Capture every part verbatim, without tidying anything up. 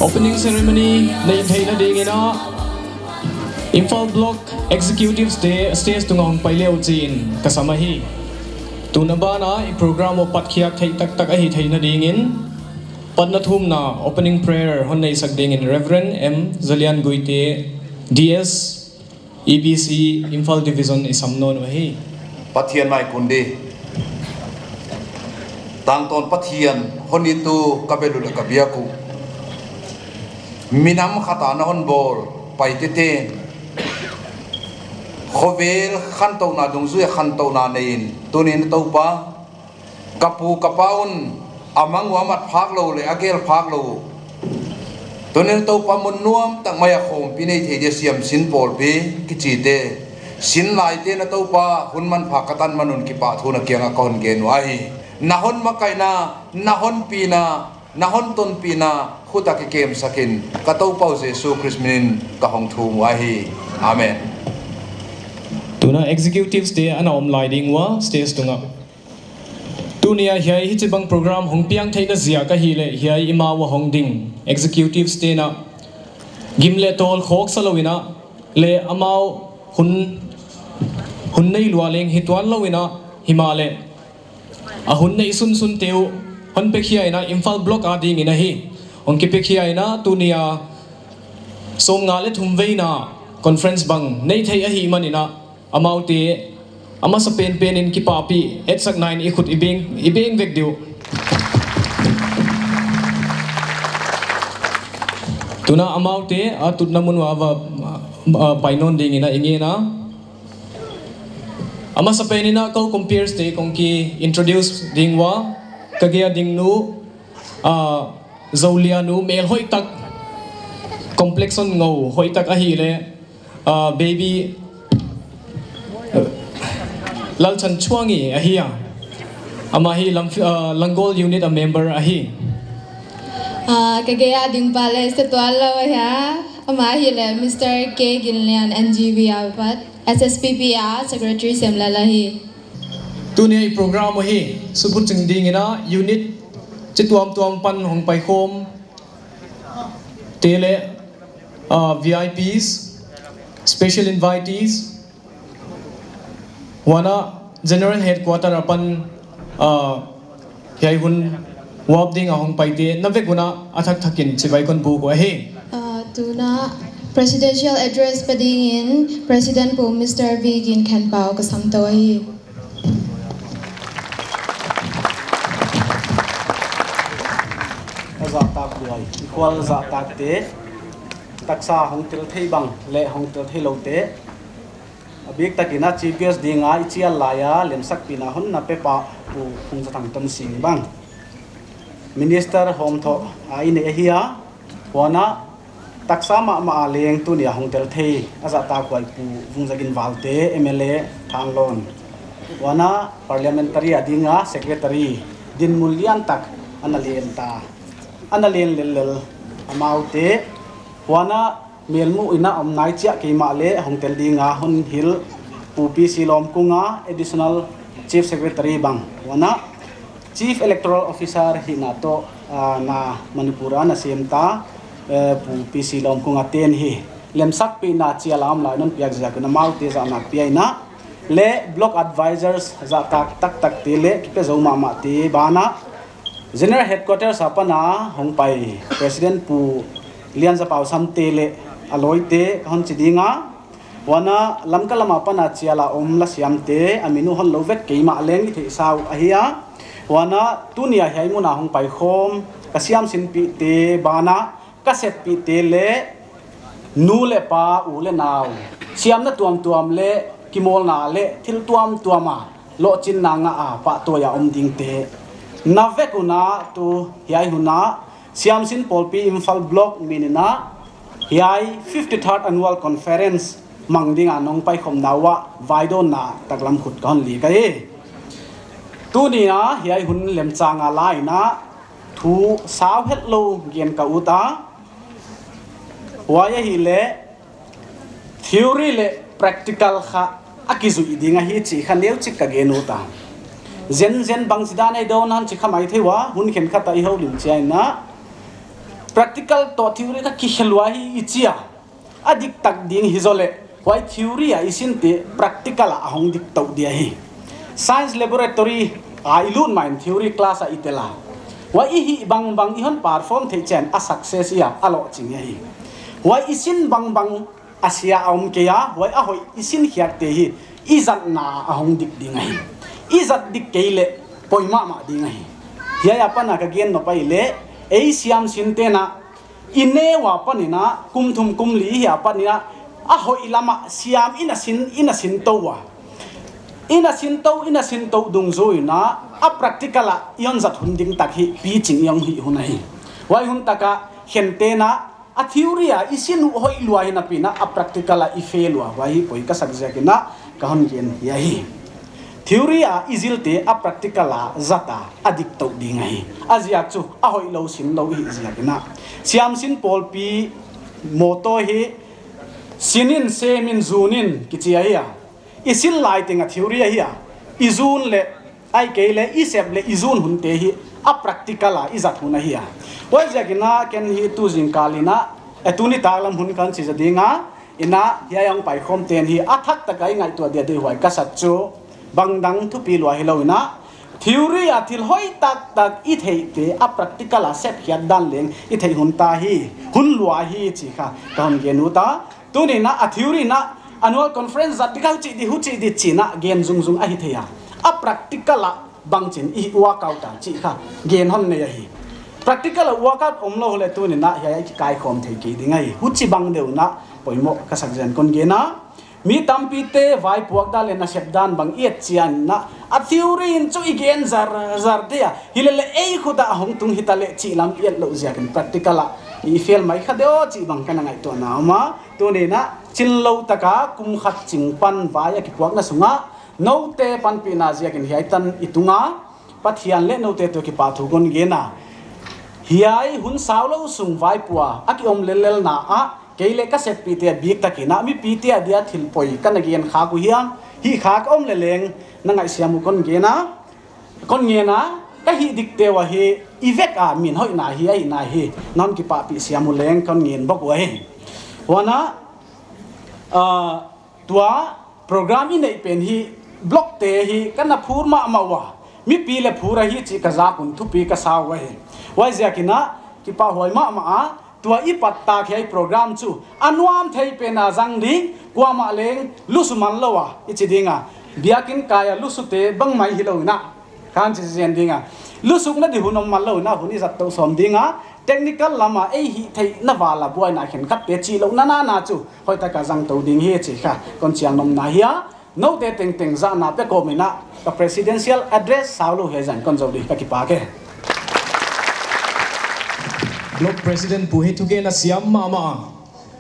Opening ceremony nei theihna dingin a Imphal Block Executives te stage tunga hong pai leuh chi'n ka sam ahi. Tun a bana i program uh patkhiak theih taktak ahi theihna dingin, patna thumna opening prayer hon neisak dingin Reverend M Zalian Guite, D S, E B C Imphal Division i sam nawn uh ahi. Pathian mai kun di. Tangtawn Pathian hon it uh ka bel uh leh ka biak uh. Minam khat a na hon bawl Paite ten, khovel khantouhna dungzui a khantouhna nei in, tuni'n Toupa, ka pu ka pa un a mang uh a mat phak lou leh a gel phak lou uh, tuni'n Toupa, mun nuam tak mai a khawmpi nei thei dia siamsin pawlpi kichite, sin laite na Toupa, hun manpha ka tan man un kipahthu na kianga ka hon gen uh ahi. Na hon makaihna, na hon pina, na hon tonpihna khut a kikemsak in, ka Toupa uh Jesu Khrist minin ka hong thum uh ahi. Amen. Tuna executives te ana om lai ding ua stage tunga. Tunia hiai hichibang program hong piang theihna ziak ahihleh hiai i ma ua hong ding executives te'n a gim leh tawl khawksa louin a leh amau hun, hun nei lua leng hi tuan louin a, himahleh a hun neih sunsunte uh hon pekhia in a Imphal Block a dingin ahi. Hong kipekhia in a tunia sawmnga leh thum veina conference bang nei theih ahihmanin a, amaute a masa penpen in kipahpih etsakna in i khut i beng, i beng vek di uh. Tuna amaute a tutna mun ua va, ah, pai nawn dingin a i ngen a. A masa penin a kou compeers te kong ki introduce ding ua, ka gei a ding nu, ah, Zolian nu, mel hoihtak, complexion ngou hoihtak ahihleh, ah, baby, Lalchanchuangi ahi a. Amah hi Lam-, ah, Langol unit a member ahi. Ah, ka gei a ding pa leh sa tuan lou ahi a. Amah ahihleh Mister K Ginlian, N G V a pat, S S P P a secretary sem lel ahi. Tunia i program uh hi subuching dingin a unit chi tuamtuam pan hong paikhawm te leh, ah, V I Ps, special invitees, huan a General Headquarter apan, ah, hiai hun uap dinga hong paite na vek un a, a thakthak in chibai kon buk uh ahi. Ah, tuna Presidential Address pe dingin President Pu Mister V Ginkhenpau ka sam tou ahi. A zahtak buai, i khual zahtakte, taksa hong tel thei bang leh hong tel theiloute, a biktakin a Chief Guest dinga i chial laia lemsakpihna hon na pepa Pu Phungzathang Tonsing bang, Minister hawmthoh a i neih ahi a, huan a taksa mahmah a leng tunia hong tel thei a zahtak buai Pu Vungzaginvalte, M L A Thanlon, huan a Parliamentary a dinga Secretary, dinmun liantak ana len ta, ana len lellel amaute, huan a melmuh in a om nai chiah kei mahleh hong tel dinga hon hilh Pu P C Lawmkunga, Additional Chief Secretary bang, huan a Chief Electoral Officer hihna toh, ah, na Manipur a na sem ta, eh, Pu P C Lawmkunga ten hi lemsakpihna chial a om lai non piak ziakin amaute zahtak pia in a, leh Block Advisors zahtak taktakte leh kipe zou mahmahte bana, General Headquarters apan a hong pai President Pu Lianzapau Samte leh a lawite ka hon chi dinga, huan a Lamka lam apan a chial a om lasiamte, a min uh hon lou vek kei mahleng i theihsa uh ahi a, huan a tunia hiai mun a hong paikhawm ka siamsinpihte bana, ka seppihte leh nu leh pa, u leh nau, siamna tuamtuam leh kimawlna leh thil tuamtuam a lohchinna ngah a pahtawi a om dingte na vek un a, tu hiai hun a Siamsin Pawlpi Imphal Block minin a hiai fifty-third Annual Conference mang dinga nong paikhawmna uah vaidawnna taklam khut ka hon lik ahi. Tunia hiai hun lemchang a la in a thu sau hetlou gen ka ut a, huai ahihleh theory leh practical kha a kizuih ding ahi chih kha neuchik ka gen ut a. Zenzen bangchidan ei dawn a chih kha maithei ua, hun khenkhat a i houlim chiangin a Practical toh theory kha kikhe lua hi i chi a, a diktak ding hi zaw leh, huai theory a i sinte practical a hong dik tou dia hi. Science laboratory a i lut main theory class a i tel a, huai i hih bangbang i hon perform theih chiang a success i a, a lohching hi. Huai i sin bangbang a sia a om kei a, huai a hoih i sin khiakte hi i zatna a hong dik ding ahi. I zat dik kei leh poi mahmah ding ahi. Hiai apan a ka gen nop ahihleh, ei siamsinte'n a i neu apan in a, kum thum kum li hi apan in a, a hoih lam a siam i na sin, i na sin tou a, i na sin tou, i na sin tou dungzui in a, a practical a i hon zat hun ding tak hi piching i hong hih hun ahi. Huai hun tak a khente'n a, a theory a i sin uh hoih lua hi napi in a, a practical a i fail lua, huai hi poi ka sak ziak in a ka hon gen hi ahi. Theory a i zilte a practical a zat a, a dik tou ding ahi. A ziak chu a hoihlou sinlou i hih ziak in a. Siamsin pawlpi motto hi, sin in, sem in, zun in kichi ahi a. I sin lai teng a theory ahi a, i zun leh, ahihkeileh i sep leh i zun hunte hi a practical a i zat hun ahi a. Huaiziak in a ken hi tu zingkal in a, e, tuni taklam hun kan chi zaw ding a, in a, hiai a hong paikhawmte'n hi a thak tak a i ngaihtuah dia di, huai ka sak chu bangdang thupi lua hilou in a, theory a thil hoih taktak i theihte a practical a sep khiak dan leng i theih hun ta hi, hun lua hi chih kha ka hon gen ut a. Tuni in a, a theory in a, annual conference zat di kha huchi di, huchi di chi in a gen zungzung ahi thei a, a practical a bangchin i workout a chih kha gen hon nei ahi. Practical a workout omlou leh tuni in a hiai a i kikaikhawm thei kei ding ahi. Huchibang deuh in a poimoh ka sak ziak in kon gen a. Mi tampite vaipuak dan leh nasep dan bang i et chiang in a, a theory in chu i gen zarzar dia, hileleh ei khut a hong tung hita leh chih lam i et louh ziak in practical a i fail mai kha di aw chih bang ka na ngaihtuahna om a. Tuni in a chinlou tak a kum khat ching pan vai a kipuakna sung a, noute panpihna ziak in hiai tan i tung a, Pathian leh noute toh kipahthu kon gen a. Hiai hun saulou sung vaipua a kiom lellelna ah, kei leh ka seppihte a biktak in a, mipite adia thil poi ka na gen khak uh hiam, hih khak om leh leng na ngaihsiam uh kon gen a, kon ngen a, ka hih dikte uh ahi, i vek a min hoihna hi, ahihna hi non kipahpih siam uh leng kon ngen bok uh ahi. Huan a, ah, tua program i neih pen hi, blockte hi ka na phur mahmah ua, mipi leh phur ahi chih ka zak un thupi ka sa uh ahi. Huaiziak in a, kipahhuai mahmah a, tua i pattak hiai program chu a nuam thei pen a zang ding, kuamah leng lusu manlou a i chi ding a, biakin kai a lusute bang mai hilou in a, kan chi zen ding a, lusukna di hun om manlou in a, hun i zat tou sawm ding a, technical lam a ei hihtheihna val a buaina khenkhatte chihlouhna nana chu hoihtak a zang tou ding hi chih kha kon chiang nopna hi a. Noute tengteng zahna pe kawm in a, ka presidential address saulou hiai zah in kon zou di, ka kipak e. Block President pu hi thugen a siam mahmah a.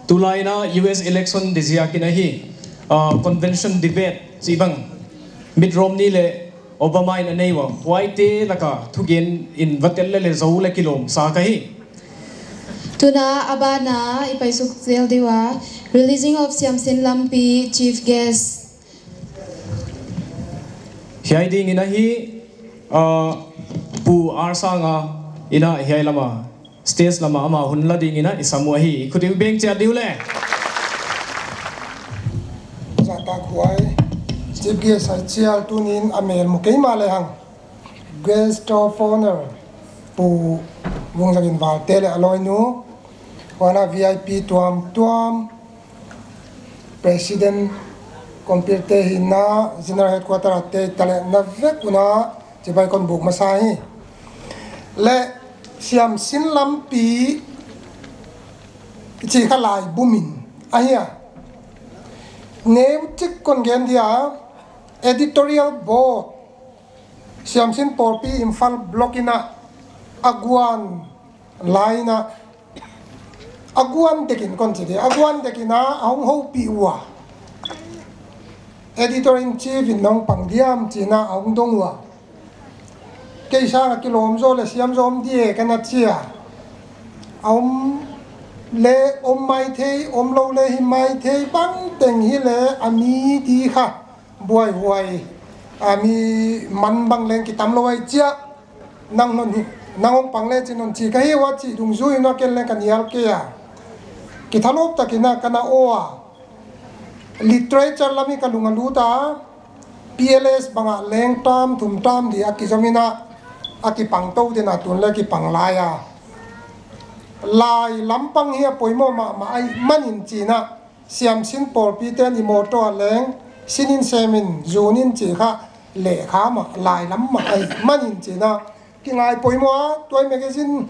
Tulai in a U S election di ziak in ahi, ah, convention debate chih bang, Mitt Romney leh Obama in a nei ua, huaite lak a thugen in va tel leh leng zou leh kilawm sa ka hi. Tun a, a ban a i paisuk zel di ua, releasing of Siamsin Lampi chief guest. Hiai ding in ahi, ah, Pu R Sanga in a hiai lam a, stage lam a amah hun la ding in a i sam uh ahi, i khut i beng chiat di uh leh. Zahtakhuai, chief guest a chial tuni in a mel mu kei mah lehang, guest of honor, Pu Vungzagin Valte leh a lawinu, huan a V I P tuamtuam, President, compere te hi in a, General Headquarter a te taleh na vek un a, chibai kon buk masa hi. Leh Siamsin Lampi chih kha laibum in ahi a, neuchik kon gen dia, editorial board, Siamsin Pawlpi Imphal Block in a, a guan lai in a, a guan dek in kon chi di, a guan dek in a, a hong houpih ua, editor in chief in nong pang diam chi in a, a hong dong ua. Kei sang a kilawm zaw leh siam zaw om di e ka na chi a. A om leh om maithei, omlou leh hi maithei, bangteng hileh a mi di kha buaihuai, a mi man bang leng kitamlou ahi chia. Nang non hi, nang hong pang le chin non chi ka hi ua chih dungzui in ken leng ka nial kei a. Kithalawp takin a ka na aw a. Literature lam hi ka lung a lut a. P L S bang ah leng term thum term li a kizom in a, a kipang tou ding a, tun leng kipang lai a. Lai lam pang hi a poimoh mahmah ahihmanin chi in a, siamsin pawlpi ten i mawtaw ah leng sin in sem in zun in chi kha leh kha mah lai lam mah ahihmanin chi in a, kingai poimoh a, tua i magazine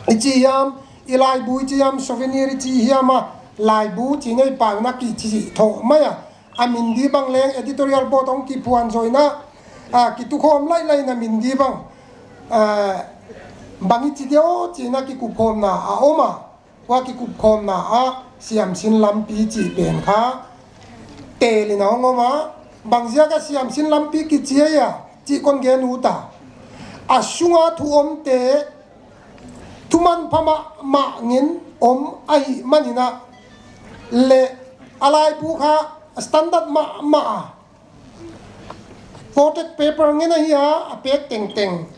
i chi hiam, i laibu i chi hiam, souvenir i chi hiam a, laibu chi nei pau in a kichi thoh mai a. A min di bang leng editorial board hong kiphuan zaw in a, a, kitukhawm lailai in a min di bang, a, bang i chi diam chi in a kikupkhawmna a om a. Ua kikupkhawmna ah siamsin lampi chih pen kha tel in a hong om a, bangziak a siamsin lampi kichi ahia chih kon gen ut a. A sunga thu omte thumanpha mahmah ngen om ahihmanin a, leh a laibu kha standard mahmah a, coated paper ngen ahi a, a pek tengteng.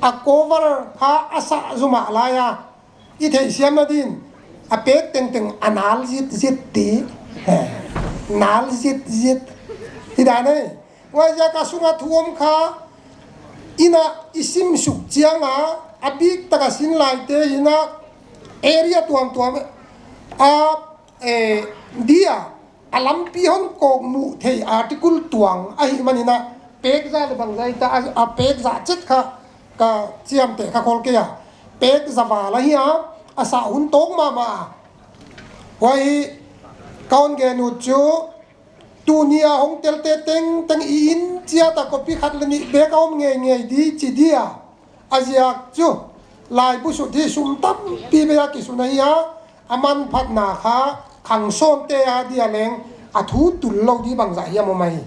A cover kha a sah zumah lai a, i theihsiamna din, a pek tengteng a nal zitzit ti. He, nal zitzit. Hi dan ei. Huaiziak a sunga thu om kha, in a i sim suk chiang a, a bik taka sin laite hi in a, area tuamtuam a, eh, dia a lampi hon kawkmuh thei article tuang ahihmanin a, pek za leh bangzah ta a, a pek za chet kha ka chiamteh kha khol kei a. Pek za val ahi a, a sah hun tawk mahmah a. Huai ka hon gen ut chu, tuni a hong telte tengteng i in chiat a copy khat leh nih bek a om ngeingei di chi dia. A ziak chu, laibu sut hi sum tampi bei a kisun ahi a, a manphatna kha khangsawnte a dia leng a thu tul lou di bangzah hiam om ahi.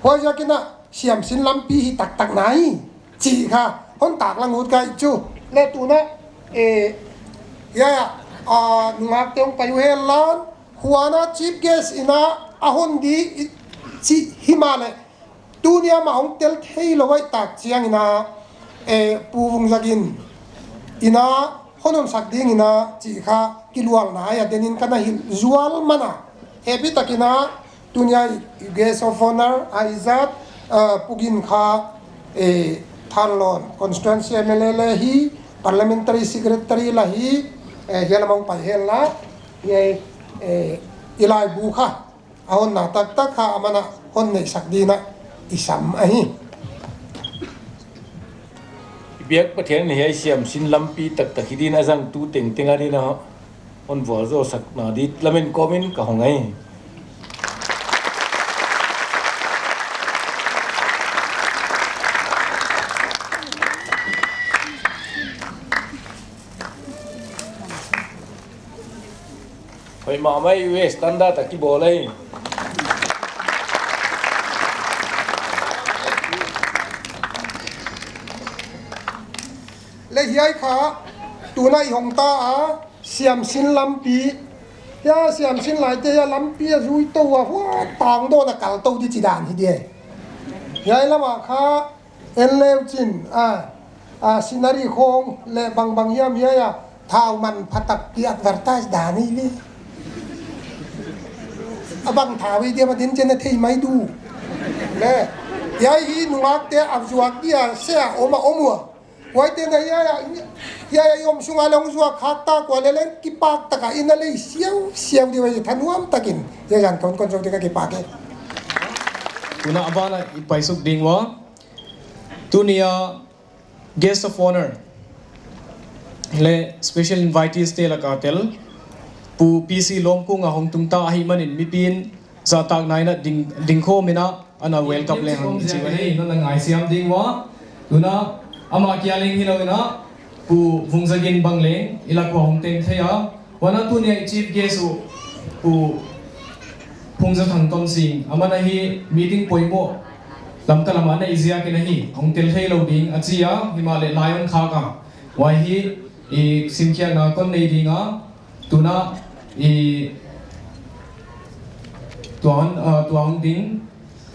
Huaiziakin a siamsin lampi hi taktak na hi chih kha hon taklang ut ka hi chu. Leh tun a, eh, ya, ya, ah, nungakte hong pai uhen la, huan a chief guest in a a hon di i chih himahleh, tuni a mah hong tel theilou ahih tak chiangin a, eh, Pu Vungzagin in a hon honsak dingin a chih kha kilualna ahi a, den in ka na hilh zual man a. Hehpihtakin a, tuni a i guest of honour a i zat, eh, Pu Gin kha, eh, Thanlon constituency M L A leng hi, parliamentary secretary leng hi, eh, hiai lam a hong pai hen la, hiai, eh, i laibu kha a honna taktak kha aman a hon neihsak dingin a i sam ahi. I biak Pathian in hiai siamsin lampi taktak hi dingin a zangtu tengteng a dingin a hon vualzawlsakna di lamen kawmin ka hong ahi. Hoih mahmah e, standard a kibawl ahi. Leh hiai kha tun a i hong ta a siamsin lampi. Hiai siamsin laite hiai lampi a zui tou a, hua tangdawn a kal tou di chi dan hi di e. Hiai lam a kha en leu chin, a, a, scenery khong leh bangbang hiam hiai a, thau manphatak ki advertise dan hi ve. A bang thau hi diam a din chen a thei mai di. Leh hiai hi nungakte a zuak dia se a om a om ua. Huaite na hiai a, hiai a i om sunga leng zuak khak ta kua leh leng kipak taka i na lei siausiau di ua, thanuam takin hiai zan kon kon zou di ka kipak e. Tun a a ban a i paisuk ding ua. Tuni a guest of honour leh special invitees te laka tel Pu P C Lawmkung a hong tung ta ahihmanin mipi'n zahtakna in a ding, dingkhawm in a ana welcome leng hang chi ua hi. Nang ngaihsiam ding ua. Tun a amah kia leng hilou in a Pu Vungzagin bang leng i lak ua hong teng thei a. Huan a tuni a i chief guest uh Pu Phungzathang Tonsing, aman ahi meeting poimoh lamka lam a na i ziakin ahi, hong tel theilou ding a chi a, himahleh lai hon khak a. Huai hi i simkhiakna kon nei ding a, tun a i tuan, ah, tuan ding,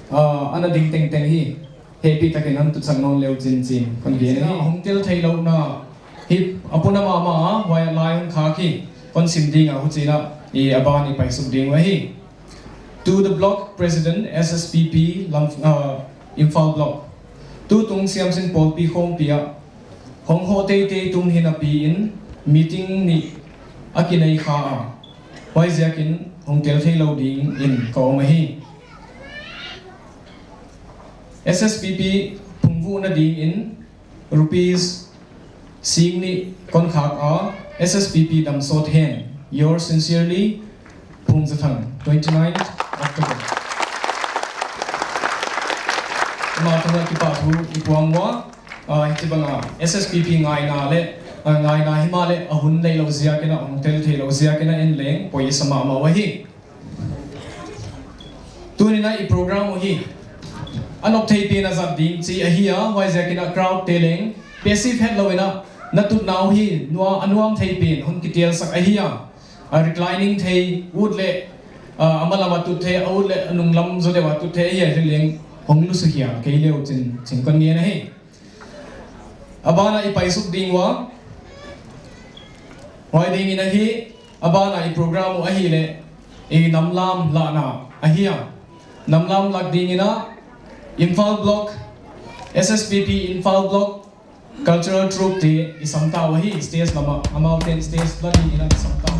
ah, ana ding tengteng hi. Hehpihtakin hon tutsak nawn le uchin chi'n kon gen ahi. Hong tel theihlouhna hi a puna mahmah a, huai lai hong khak hi. Kon sim ding a, huchiin a, i a ban i paisuk ding uh ahi. To the block president, S S P P, Lam-, uh, Imphal Block. Tutung siamsin pawlpi khawmpi ah hong hoh teitei tung hi napiin meeting nih a kinei kha a, huaiziakin hong tel theilou dingin ka om ahi. S S P P phungvuhna dingin rupees sing nih kon khak a, S S P P damsawt hen. Yours sincerely, Phungzathang, twenty-ninth October. Ama tungah kipahthu i puang ua, ah, hichibang a S S P P ngaina le, ah, ngaina himahleh a hun neilou ziakin a, hong tel theilou ziakin a en leng poi i sa mahmah uhi. Tuni'n a i program uh hi a nawk thei pen a zat ding chih ahi a, huaiziakin a crowd te leng passive hetlou in a, na tutna uh hi nua-, a nuam thei pen hon kitelsak ahi a. A reclining thei ut leh, ah, a malam a tut thei, a ut leh a nunglam zaw deuh a tut thei ahi a, hileng hong lusuk hial kei le uchin chi'n kon ngen ahi. A ban ah i paisuk ding ua, huai dingin ahi, a ban ah i program uh ahihleh, i namlam lahna ahi a. Namlam lak dingin a, Imphal Block, S S P P Imphal Block, Cultural Troupe te i sam ta uhi, stage lam ah, amau ten stage la dingin a i sam ta uhi.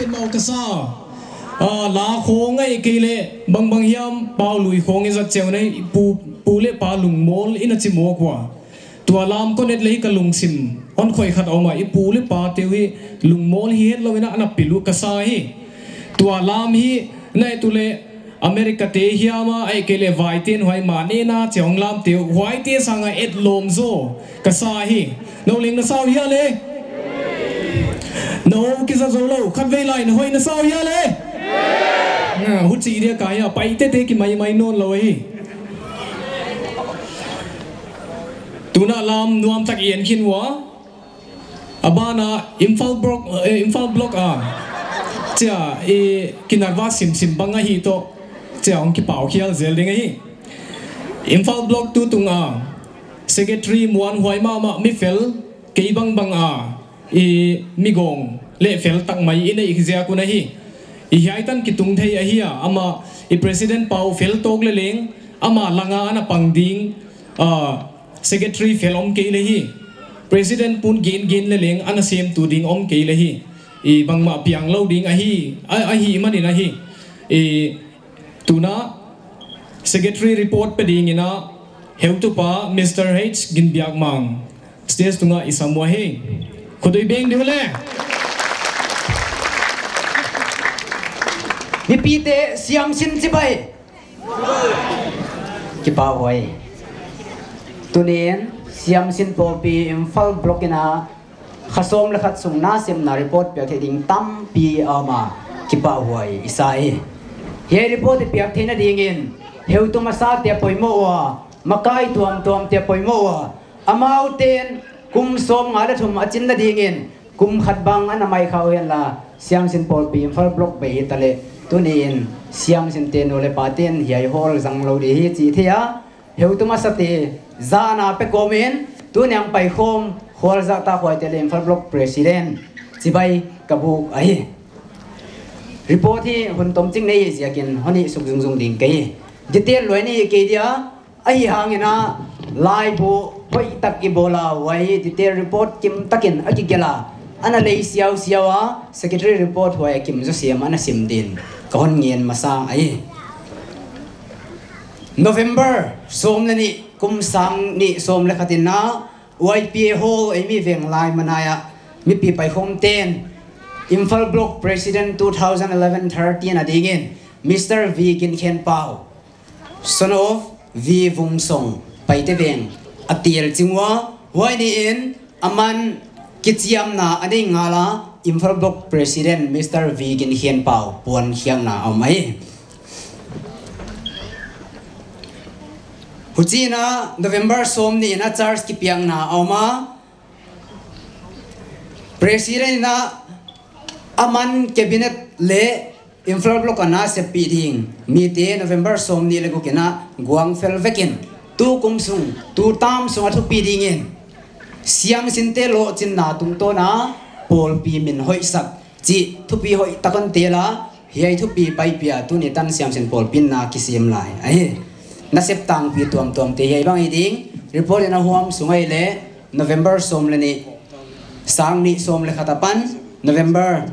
Mau ka sa. Ah, la khong ahihkeileh bangbang hiam pau lui khong i zat chiang un i pu, pu leh pa lungmawl in a chi mawk ua. Tua lam kon et leh ka lungsim hon khoih khat om a, i pu leh pate uh hi lungmawl hi hetlou in a na pil uh ka sa hi. Tua lam hi na et uleh America te hiam a, ahihkeileh vaiten huai mah nena chiang lam te uh, huaite sang a etlawm zaw ka sa hi. Nou leng na sa uh hia leh? Nou kisa zou lou, khatvei lai na hoih na sa uh hia leh? Ah, huchi dia ka hia, Paite te ki maimai nawnlou hi. Tuna lam nuam tak i en khin ua. A ban ah Imphal Block, eh, Imphal Block a. Chia, eh, kinarva simsim bang ahi toh. Chia hong kipau khial zel ding ahi. Imphal Block tu tung a. Secretary muanhuai mahmah mi fel, kei bangbang a. I mi gawng leh fel tak mai i neih ziak un ahi. I hiai tan kitung thei ahi a, amah i president pau fel tawk leh leng, amah langa ana pang ding, ah, secretary fel om kei leh hi. President pun gen gen leh leng ana semtu ding om kei leh hi. I bangmah piang lou ding ahi, a, ahihmanin ahi. I tuna secretary report pe dingin a heutupa Mister H Ginbiakmang stage tunga i sam uhi. Khut i beng diu leh. Mipite siamsin chibai. Kipahhuai. Tuni'n siamsin pawlpi Imphal Block in a kha sawm leh khat sung nasemna report piak theih ding tampi a om a, kipahhuai i sa hi. Hiai report i piak theihna dingin heutu masate poimoh ua, makai tuamtuamte poimoh ua, amaute'n kum sawmnga leh thum a chinna dingin kum khat bang ana mai kha uh henla, siamsin pawlpi Imphal Block bei hitaleh, tuni'n siamsinte nu leh pate'n hiai hall zang lou di hi chi thei a. Heutu masate zahna pe kawmin, tuni a paikhawm khualzahtak huaite leh Imphal Block President chibai ka buk ahi. Report hi hun tomchik nei ziakin hon hih suk zungzung ding ka hi. Detail lua in hih kei dia, ahihhangin a laibu hoihtak i bawl a, huai detail report kimtakin a kigelh a, ana lei siausiau a, secretary report huai a kim zaw siam ana sim din ka hon ngen masa ahi. November sawm leh nih, kum sang nih sawm leh khat in a Y P A Hall, eimi veng lai manaia mipi paikhawmte'n Imphal Block President two thousand eleven thirteen a dingin Mister V Ginkhenpau, son of V Vungsong, Paite veng a tel ching ua, huai niin aman kichiamna a nei ngal a, Imphal Block President Mister V Ginkhenpau puankhiakna a om ahi. Huchiin a November sawm nih in a charge kipiakna a om a, President in a aman cabinet leh Imphal Block a na seppih ding mite November sawm nih leh guk in a guangfel vekin, tu kum sung, tu tam sung a thupi dingin siamsinte lohchinna tungtawn a pawlpi min hoihsak chih thupi hoihtak hon tel a, hiai thupi paipih a tuni tan siamsin pawlpi'n na kisem lai ahi. Nasep tangpi tuamtuamte hiai bang hi ding. Report in a huam sung ahihleh November sawm leh nih, sang nih sawm leh khat apan November,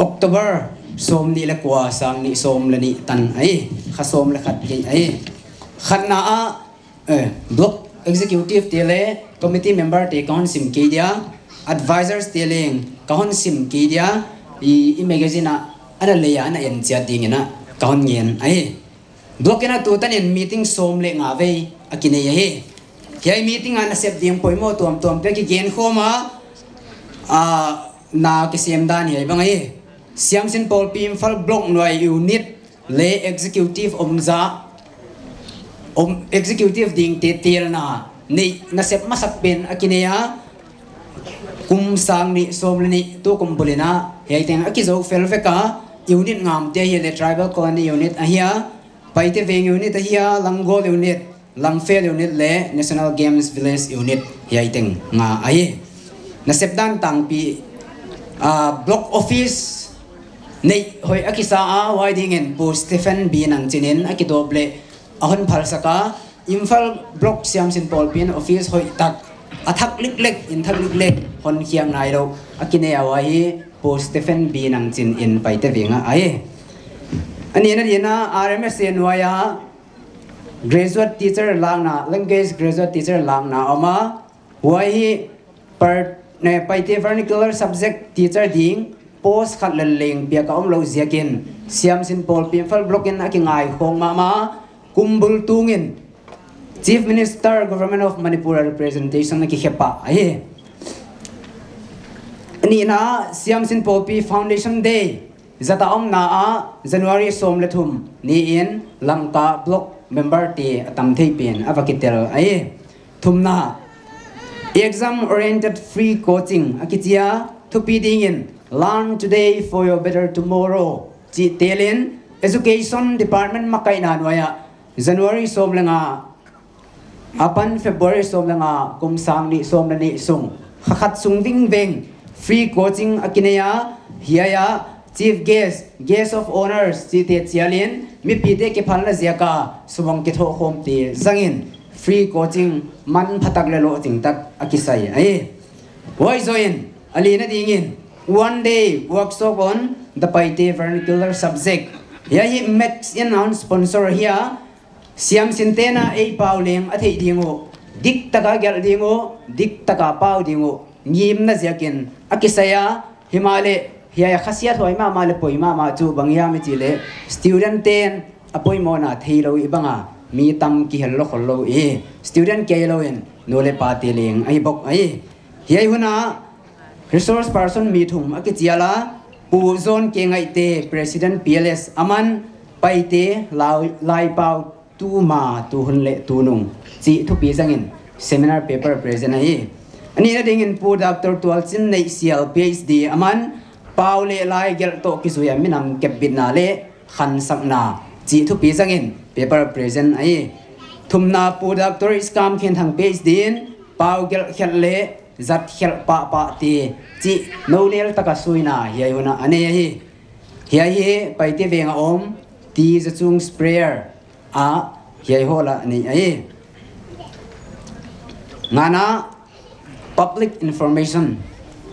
October sawm nih leh kua, sang nih sawm leh nih tan ahi. Kha sawm leh khat kei ahi. Khatna ah, eh, block executive te leh committee member te ka hon sim kei dia, advisors te leng ka hon sim kei dia, i, i magazine ah ana lei a, ana en chiat dingin a ka hon ngen ahi. Block in a tu tan in meeting sawm leh nga vei a kinei ahi. Hiai meeting a nasep ding poimoh tuamtuamte kigen khawm a, a, na kisem dan hiai bang ahi. Siamsin pawlpi Imphal Block nuai unit leh executive omzah, om, executive dingte telna neih nasep masak pen a kinei a, kum sang nih sawm leh nih tu kum bul in a hiai teng a kizou fel vek a, unit ngamte ahihleh Tribal Colony Unit ahi a, Paite Veng Unit ahi a, Langol Unit, Langfel Unit leh National Games Village Unit hiai teng nga ahi. Nasep dan tangpi, ah, block office neih hoih a kisa a, huai dingin Pu Stephen B Nangchin in a kidop leh a hon phalsak a, Imphal Block siamsin pawlpi'n office hoihtak, a thak liklek, in thak liklek hon khiak nailou a kinei a, huai hi Pu Stephen B Nangchin in Paite Veng ah ahi. A nihna dingin R M S A nuai a graduate teacher lakna, language graduate teacher lakna om a, huai hi per, ne, Paite vernacular subject teacher ding post khat lel leng piak a omlou ziakin Siamsin Pawlpi Imphal block in a kingai khong mahmah, kum bul tungin Chief Minister, Government of Manipur a representation a kikhe pah ahi. A nihna, Siamsin Pawlpi Foundation Day zat a omna ah January sawm leh thum ni in Lamka block member te a tam thei pen a va kitel ahi. Thumna, exam oriented free coaching a kichi a, thupi dingin Learn Today for Your Better Tomorrow chih telin Education Department makaihna nuai ah January sawm leh nga apan February sawm leh nga, kum sang nih sawm leh nih sung, kha khat sung vingveng free coaching a kinei a, hiai ah chief guest, guest of honours chihte chialin mipite kiphalna ziak a sum hong kithoh khawmte zangin free coaching manpha tak leh lohching tak a kisai ahi. Huai zoh in, a lina dingin one day workshop on the Paite vernacular subject, hiai hi Max in a hon sponsor ahi a, Siamsinte'n a ei pau leng a theih ding uh, dik taka gelh ding uh, dik taka pau ding uh ngimna ziakin a kisai a, himahleh hiai a khasiathuai mahmah leh poi mahmah chu bang hiam i chih leh, student te'n a poimohna theilou i bang a, mi tam kihel lou khollou i, student kei lou in nu leh pate leng ahi bok ahi. Hiai hun ah resource person mi thum a kichial a, Pu John K Ngaihte, President P L S, aman Paite lau-, laipau tuma, tuhun leh tunung chih thupi zangin seminar paper present ahi. A nihna dingin Pu Doctor Tualchinneih Sial, P H D, aman pau leh lai gelh toh kizui a minam kepbitna leh khansakna chih thupi zangin paper present ahi. Thumna, Pu Doctor Iskam Khenthang, P H D, in pau gelh khelh leh zat khelh pahpahte chih nou nel taka suina hiai hun ah a nei ahi. Hiai hi Paite Veng a om T. Zachung's prayer ah hiai hall ah nei ahi. Ngana, public information.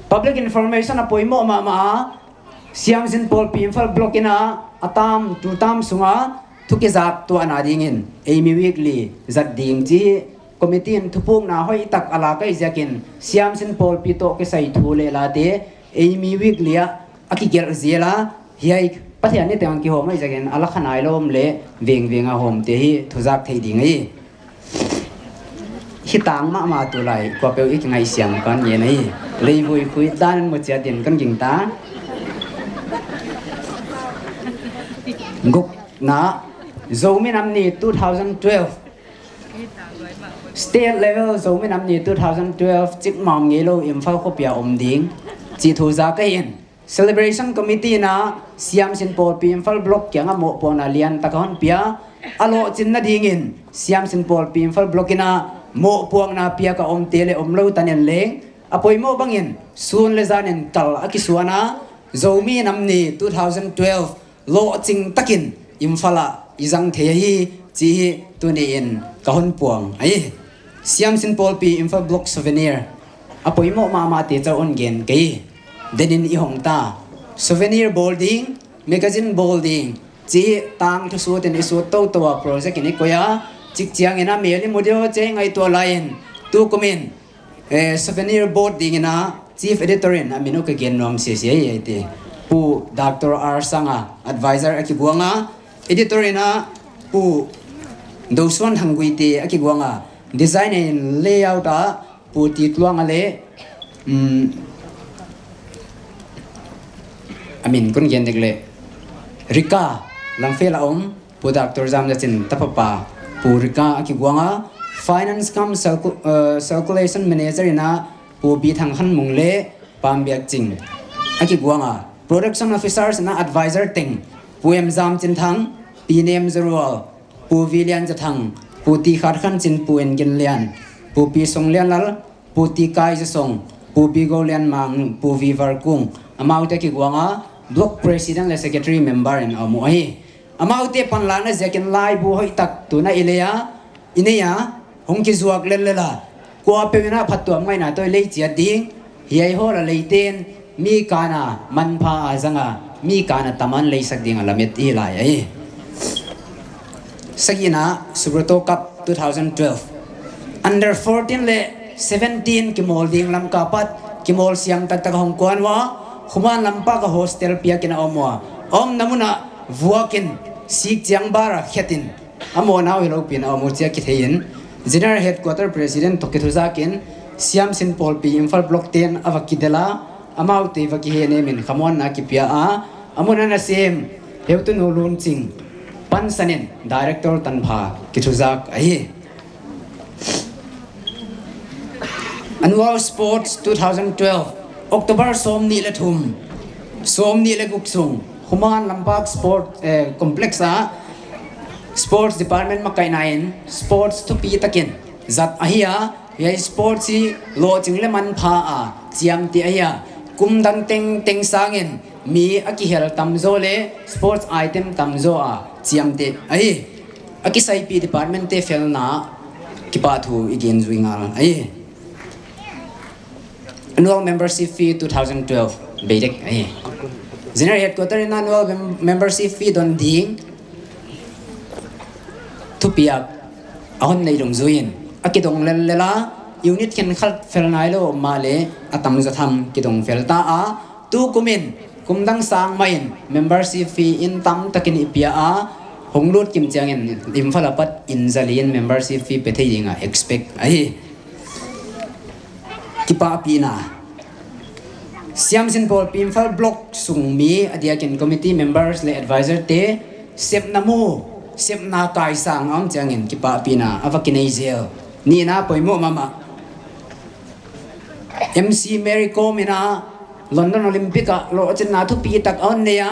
Public information a poimoh mahmah a, Siamsin Pawlpi Imphal block in a, a tam, tu tam sunga thu kizaktuahna dingin Eimi Weekly zat ding chih committee in thupukna hoihtak a lak ahih ziakin Siamsin Pawlpi toh kisai thu leh late Eimi Weekly ah a kigelh zel a, hiai Pathian ni teng a kihawm ahih ziakin a la kha nailou om leh vengveng a hawmte hi thuzak theih ding ahi. Hi tang mahmah tulai kuapeuh i kingaihsiam kan ngen ahi. Leivui khui dan in muchiat in kan gingta. Gukna, Zomi Nam Ni two thousand twelve. State level Zomi Nam Ni two thousand twelve chik mah ngeilou Imphal khopi a om ding chih thu zak ahi. Celebration Committee in a Siamsin Pawlpi Imphal block kiang a mohpuakna lian tak a hon pia a, lohchinna dingin Siamsin Pawlpi Imphal block in a mohpuakna piak a omte leh omlou tan in leng a poimoh bangin sun leh zan in kal a kisuan a, Zomi Nam Ni two thousand twelve lohching takin Imphal ah i zang thei ahi chih hi tuni in ka hon puang ahi. Siamsin Pawlpi Imphal block souvenir a poimoh mahmah te chauh hon gen kei. Den in i hong ta. Souvenir bawl ding, magazine bawl ding chih tangthu sut in i sut toutou a project in i koih a. Chik chiang in a mel i mu diam chih ngaihtuah lai in, tukum in eh, souvenir board dingin a chief editor in a min uh ka gen nuam sese ahi, ahi te. Pu Doctor R Sanga, advisor a kiguang a, editor in a Pu Dosuan Thangguite a kiguang a, design and layout a Pu Titluanga leh, um, a min kon gen dek leh, Rika, Lamphel a om, Pu Doctor Zamzatchin tapapa, Pu Rika a kiguang a, finance cum circu-, eh, circulation manager in a Pu Bithangkhanmung leh Pambiakching a kiguang a, production officers in a advisor teng, Pu M Zamchinthang, Pi Nemzarual, Pu V Lianzathang, Pu Tikhatkhanchin, Pu N Ginlian, Pu Pi Songlianlal, Pu Tikai Zasong, Pu Bigolianmang, Pu V Varkung, amaute kiguang a, block president leh secretary member in a om uh ahi. Amaute panlakna ziakin laibu hoihtak tuna i lei a, i nei a, hong kizuak lellel a, kuapeuh in a phattuam ngaihna toh i lei chiat ding, hiai hall a leite'n mi kana manpha a zanga, mi kana taman leisak ding a lamet i lai ahi. Sagihna, Subroto Cup two thousand twelve. Under fourteen leh seventeen kimawl ding Lamka apat, kimawl siang taktak hong kuan ua, Khuman Lampak a hostel piakin a om ua. Omna mun ah vuakin sik chiang bar a khetin, a mawhna uh hilou pi in a om uh chia kithei in, General Headquarter President toh kithuzakin, Siamsin Pawlpi Imphal Block te'n a va kidel a, amaute va kihenem in khamuanna kipia a, a mun a na sem, Heutu Nu Lunching, pansan in Director tanpha kithuzak ahi. Annual Sports two thousand twelve, October sawmnih leh thum, sawmnih leh guk sung, Khuman Lampak Sport, eh, Complex ah, Sports Department makaihna in, sports thupi takin zat ahi a, hiai sports hi lohching leh manpha a chiamteh ahi a, kum dang tengteng sangin mi a kihel tamzaw leh sports item tamzaw a chiamteh ahi. A kisaipih department te felna kipahthu i gen zui ngal ahi. Annual membership fee two thousand twelve, beidek ahi. General Headquarter in annual mem-, membership fee don ding thupiak a hon nei dungzui in, a kidong lellel a, unit khenkhat fel nailou mahleh a tamzaw tham kidong fel ta a, tukum in kum dang sang mah in membership fee in tamtakin i pia a, hong lut kim chiangin Imphal apat in zali in membership fee pe thei ding a expect ahi. Kipahpihna. Siamsin Pawlpi Imphal Block sung mi a diakin committee members leh advisor te sepna mu, sepna kaisang a om chiangin kipahpihna a va kinei zel. Nihna poimoh mahmah. M C Mary Kom in a London Olympic ah lohchinna thupitak a hon nei a,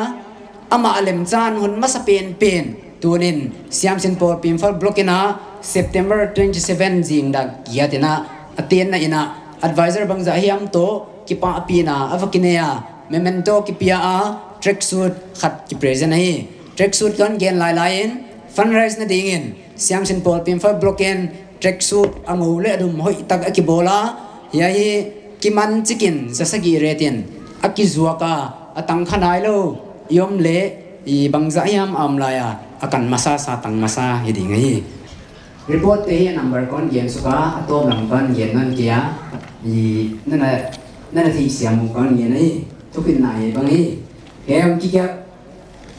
amah a lemchan hun masa penpen tunin Siamsin Pawlpi Imphal Block in a September twenty seven zingdak giat in a a tenna in a advisor bangzah hiam toh kipahpihna a va kinei a, memento kipia a, tracksuit khat kipresent ahi. Tracksuit kon gen lailai in, fundraise na dingin Siamsin Pawlpi Imphal Block in tracksuit a ngou leh a dum hoihtak a kibawl a, hiai hi kiman chikin za sagih rate in a kizuak a, a tang kha nailou i om leh i bangzah hiam a om lai a, a kan masasa tang masa hi ding ahi. Report te hi a number kon gen suk a, a tawp lam kon gen nawn kei a, i nana, nana theihsiam uh kon gen ahi, thupina hi bang hi. Hiai hong kikiap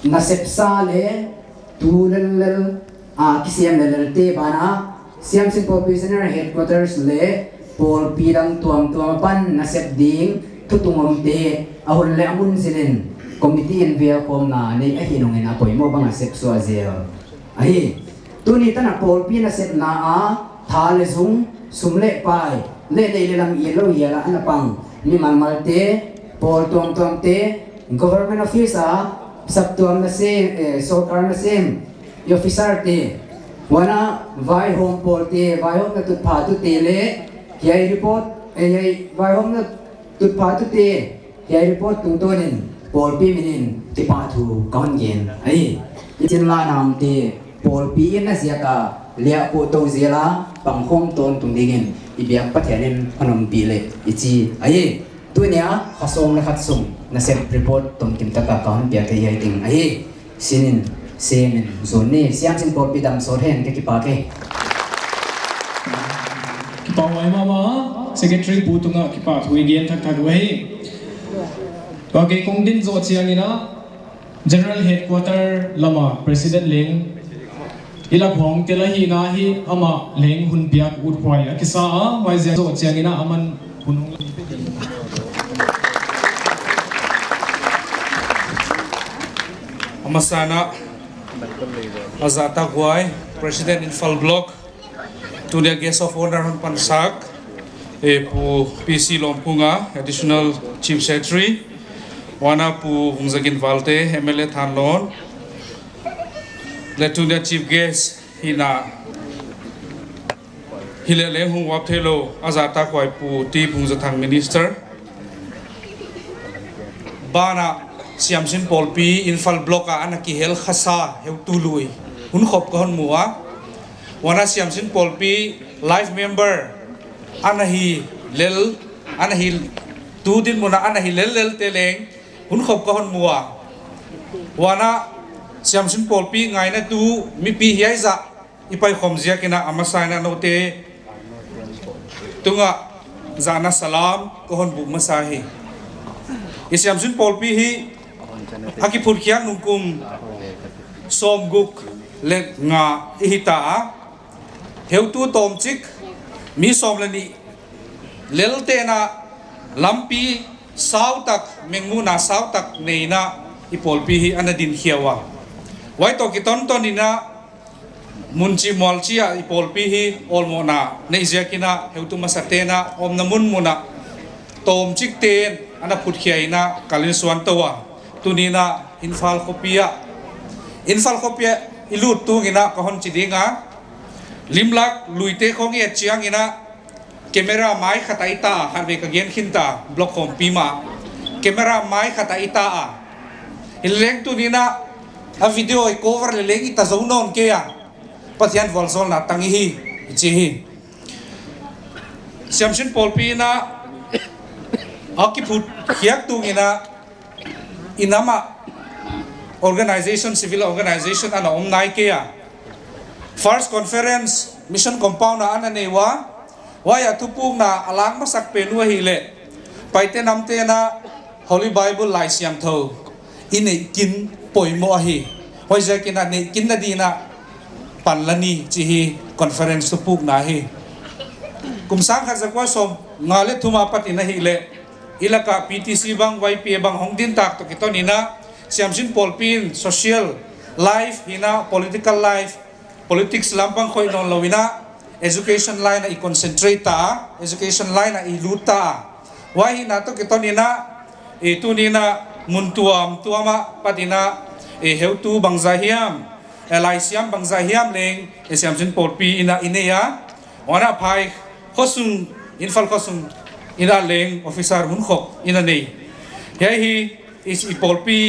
nasepsa leh tu lellel a kisem lellelte banah Siamsin Pawlpi General Headquarters leh pawlpi dang tuamtuam apan nasep ding thutung omte a hun leh a mun zilin committee in velkhawmna nei ahih nungin a poimoh bang a sep suah zel ahi. Tuni tan a pawlpi nasepna a tha leh zung, sum leh pai, leh lei leh lam i lou hial a ana pang mimal malte, pawl tuamtuamte, government office a saptuam nasem, eh, sorkar nasem i officer te, huan a vaihawm pawlte, vaihawmna tutphatute leh hiai report, eh, hiai vaihawmna tutphatute, hiai report tungtawnin pawlpi minin kipahthu ka hon gen ahi. I chinlahna omte pawlpi in a ziak a liahpouh tou zel a pangkhawm tawntung dingin i biak Pathian in hon ompih leh i chi ahi. Tuni a kha sawm leh khat sung nasep report tomkim taka ka hon piak ahi, hiai teng ahi. Sinin, semin, zun ni, Siamsin Pawlpi dam sawt hen, ka kipak e. Kipak huai mahmah, Secretary Pu tungah kipahthu i gen thakthak uhi. Tua kei kong din zoh chiangin a, General Headquarter lama President leng i lak hong tel ahihna hi amah leng hun piak uthuai a kisa a, huaiziak zoh chiangin a aman hun hong A masa in a, a zahtakhuai, President Imphal Block, tuni a Guest of Honour hon pansak, eh, Pu P C Lawmpunga, Additional Chief Secretary, huan a Pu Vungzagin Valte, M L A Thanlon, leh tuni a Chief Guest, hihna, hileh leng hong uap theilou, a zahtakhuai Pu T Phungzathang Minister. Banah Siamsin Pawlpi Imphal Block a ana kihel khasa heutu lui hun khop ka hon mu a. Huan a Siamsin Pawlpi life member ana hi lel, ana hi Tu dinmun a ana hi lellel te leng hun khop ka hon mu a. Huan a Siamsin Pawlpi ngaina tu mipi hiai zah i paikhawm ziak in a masa in a noute tungah zahna salam ka hon buk masa hi. I Siamsin Pawlpi hi a kiphut khiak nung kum sawmguk leh nga i hi ta a. Heutu tawmchik mi sawm leh nih lelte'n a lampi sautak, mengmuhna sautak nei in a i pawlpi hi ana din khia ua. Huai toh kitonton in a mun chih mual chih ah i pawlpi hi awlmohna neih ziak in a heutu masate'n a omna munmun ah tawmchik te'n ana phut khia in a kal in suan tou a. Tuni in a Imphal khopi ah, Imphal khopi ah i lut tung in a ka hon chi ding a. Limlak luite khong i et chiang in a camera mai khat a i ta, khatvei ka gen khin ta, block khawmpi mah. Camera mai khat a i ta a. Hileleng tuni in a, a video i cover leleng i ta zou nawn kei a. Pathian vualzawlna tang i hi, i chi hi. Siamsin Pawlpi in a, a kiphut khiak tung in a, i nam ah organization, civil organization ana om nai kei a. First conference, Mission Compound ah ana nei ua. Huai ah thupukna a lak masak pen uh ahihleh Paite namte'n a Holy Bible Laisiangthou i neih kin poimoh ahi. Huaiziak in a neih kin na di'n a pan la ni chih hi conference thupukna hi. Kum sangkhat zakua sawmnga leh thum apat in ahihleh i lak ah P T C bang, Y P A bang hong din tak toh kiton in a Siamsin Pawlpi in social life hi in a political life, politics lam bang khoih nawn lou in a education line ah i concentrate ta, education line ah i lut ta. Huai hihna toh kiton in a, eh, tuni in a mun tuamtuam ah pat in a, eh, heutu bangzah hiam, eh, laisiam bangzah hiam leng, eh, Siamsin Pawlpi in a i nei a. Huan a Phai khosung, Imphal khosung in a leng officer hun khop in a nei. Hiai hi i, i pawlpi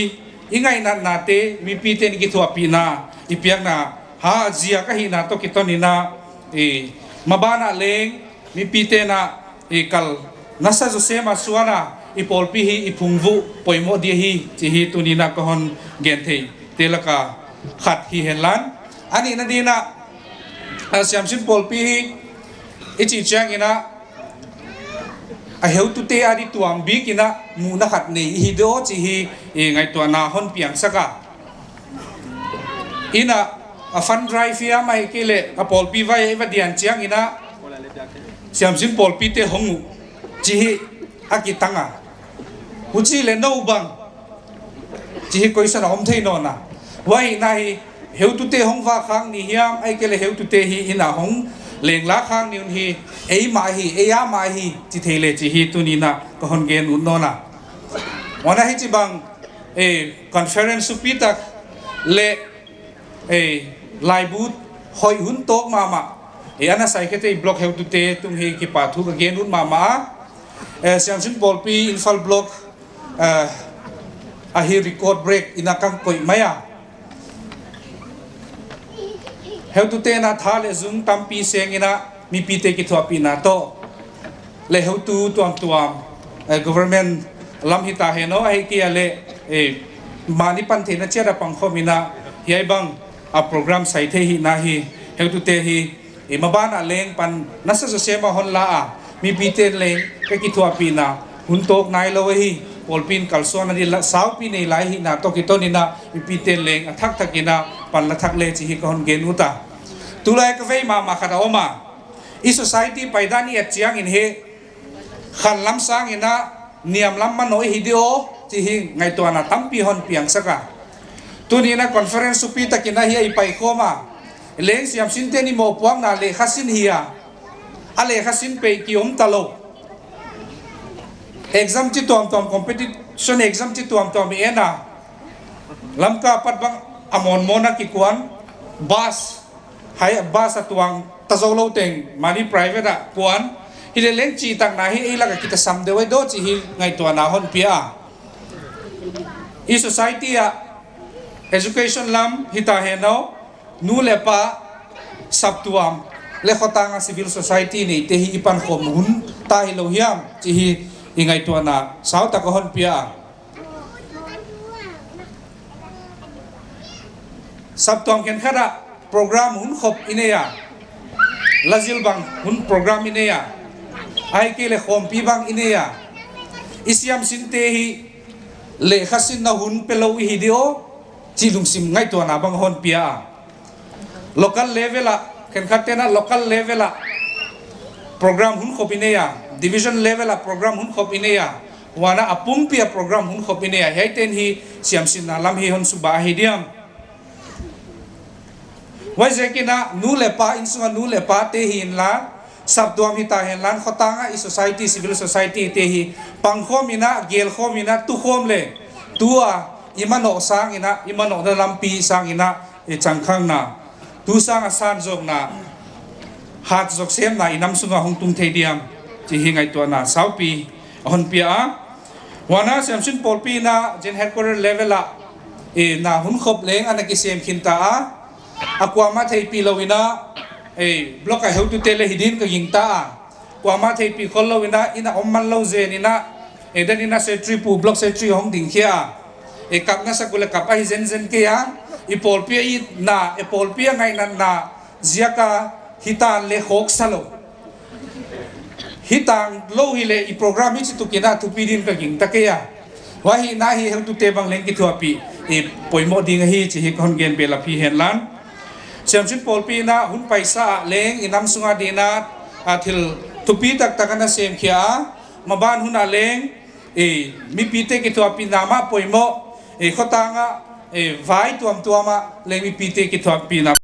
i ngainatnate mipite'n kithuahpihna i piakna ha ziak ahihna toh kiton in a, i maban ah leng mipite'n a i kal nasa zaw sem a suan a i pawlpi hi i phungvuh poimoh di ahi chih hi tuni in a ka hon gen theihte lak a khat hi henla. A nihna di'n a, a Siamsin Pawlpi hi i chih chiang in a, a heutute a di tuam bik in a muhna khat nei i hi di aw chih hi i ngaihtuahna hon piangsak a. In a, a fund drive hiam ahihkeileh a pawlpi vai i va dian chiang in a Siamsin Pawlpite hong uh chih hi a kitang a. Huchi leh nou bang chih hi question a om thei nawn a. Huai in a hi heutute hong vak khak ni hiam, ahihkeileh heutute hi in a hong leng lak khak ni un hi, ei mah hi, ei a mah hi chi thei leh chih hi tuni in a ka hon gen ut nawn a. Huan a hichibang, eh, conference thupitak leh, eh, laibu hoih hun tawk mahmah, eh, ana saikheteih block heutute tung hi kipahthu ka gen ut mahmah a. Eh, Siamsin Pawlpi Imphal block, eh, a hi record break in a ka koih mai a. Heutute'n a tha leh zung tampi seng in a mipite kithuahpihna toh leh heutu tuamtuam, eh, government lam hita henla ahihkeileh, eh, mahni pantheihna chiat a pangkhawm in a hiai bang a program sai thei hihna hi heutute hi i maban ah leng pan nasa zaw sem a hon la a, mipite'n leng ka kithuahpihna hun tawk nailou ahi, pawlpi'n kalsuan a di la, saupi nei lai hihna toh kiton in a mipite'n leng a thakthak in a pan la thak leh chih hi ka hon gen ut a. Tulai ka vei mahmah khat a om a, i society paidan i et chiang in hi khan lam sang in a niam lam manoh i hi di aw chih hi ngaihtuahna tampi hon piangsak a. Tuni in a conference thupitak in a hi a i paikhawm a. Leng siamsinte'n i mohpuakna lehkhasin hi a, a lehkhasin peih ki om ta lou. Exam chi tuamtuam, competition exam chi tuamtuam i en a, Lamka apat bang a mawnmawn a kikuan, bus, hai bus a tuang ta zou lou teng mahni private a kuan. Hileleng chihtakna hi ei lak a kitasam deuh ahi di aw chih hi ngaihtuahna hon pia a. I society ah education lam hita henla, nu leh pa, saptuam leh khotang a civil society neite hi i pankhawm hun ta hilou hiam chih hi i ngaihtuahna sautak a hon pia a. Saptuam khenkhat ah program hunkhop i nei a, lazil bang hun program i nei a, ahihkeileh khawmpi bang i nei a, i siamsinte hi lehkhasinna hun pelou i hi di aw, chih lungsim ngaihtuahna bang hon pia a. Local level ah, khenkhatte'n a local level ah program hunkhop i nei a, division level ah program hunkhop i nei a, huan a pumpi ah program hunkhop i nei a, hiaite'n hi siamsinna lam hi hon suba ahi diam. Huaiziakin a nu leh pa, innsung a nu leh pate hi inla, saptuam hita henla, khotang a i society, civil society te hi pangkhawm in a, gelkhawm in a, tukhawm leh tua i manoh sang in a, i manohna lampi sang in a, i changkhangna, tu sang a san zawkna, hat zawk semna i nam sung ah hong tung thei diam, chih hi ngaihtuahna saupi a hon pia a. Huan a siamsin pawlpi in a, General Headquarter level ah, eh, na hunkhop leng ana kisem khin ta a. A kuamah theihpih lou in a, eh, block a heutute leh hi din ka gingta a. Kuamah theihpih khollou in a, inn a om manlou zen in a, eh, dan in a secretary pu, block secretary hong ding khia a. Eh, kapna sak uleh kap ahi zenzen kei a. I pawlpi a itna, eh, pawlpi a ngaihnatna ziak a hitan leh khawksa lou. Hitan lou hileh i program hichituk in a thupi din ka gingta kei a. Huai ahihna hi heutute bang leng kithuahpih, eh, poimoh ding ahi chih hi kon gen belap hi henla. Siamsin pawlpi in a hun paisa ah leng i nam sung a din a, a thil thupi taktak ana sem khia a. Maban hun ah leng, eh, mipite kithuahpihna mah poimoh, eh, khotang ah, eh, vai tuamtuam ah leng mipite kithuahpihna